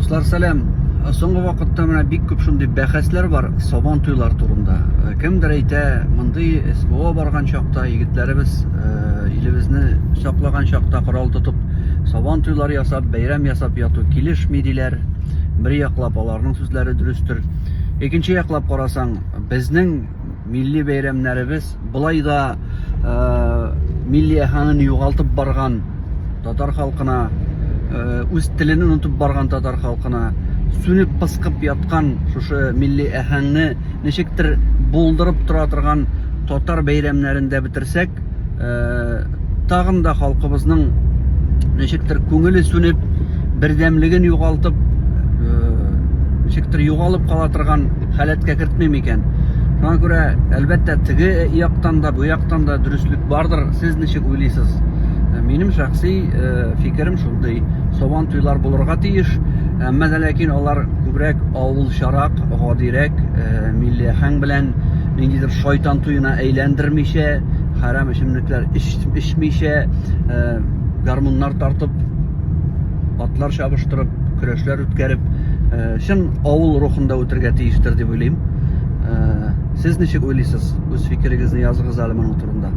Дуслар, сәлам. Соңгы вакытта менә бик күп шундый бәхәсләр бар сабан туйлар турында. Кемдер әйтә, мондый СВО барган чакта егетләребез илебезне саклаган чакта корал тотып сабан туйлар ясап, бәйрәм ясап яту килешми диләр. Бер яклап аларның сүзләре дөрестер. Икенче яклап карасаң, безнең милли бәйрәмнәребез болай да милли әһәңен югалтып барган татар халкына, үз телен онытып барган татар халкына, сүнеп пыскып яткан шушы милли әһәңне ничектер булдырып тора торган татар бәйрәмнәрен дә бетерсәк, тагын да халкыбызның ничектер күңеле сүнеп, бердәмлеген югалтып, ничектер югалып кала торган халәткә кертми микән? Шуңа күрә, әлбәттә, теге яктан да, бу яктан да дөреслек бардыр. Сез ничек уйлыйсыз? Минем шәхси фикерем шундый. Сабан туйлар булырга тиеш, әмма дә ләкин алар күбрәк авылчарак, гадирәк, милли әһәң белән ниндидер шайтан туена әйләндермичә, хәрам эчемлекләр эчмичә, гармуннар тартып, атлар чабыштырып, көрәшләр үткәреп, чын авыл рухында үтергә тиештер дип уйлыйм. Сез ничек уйлыйсыз? Үз фикерегезне языгыз әле моның турында.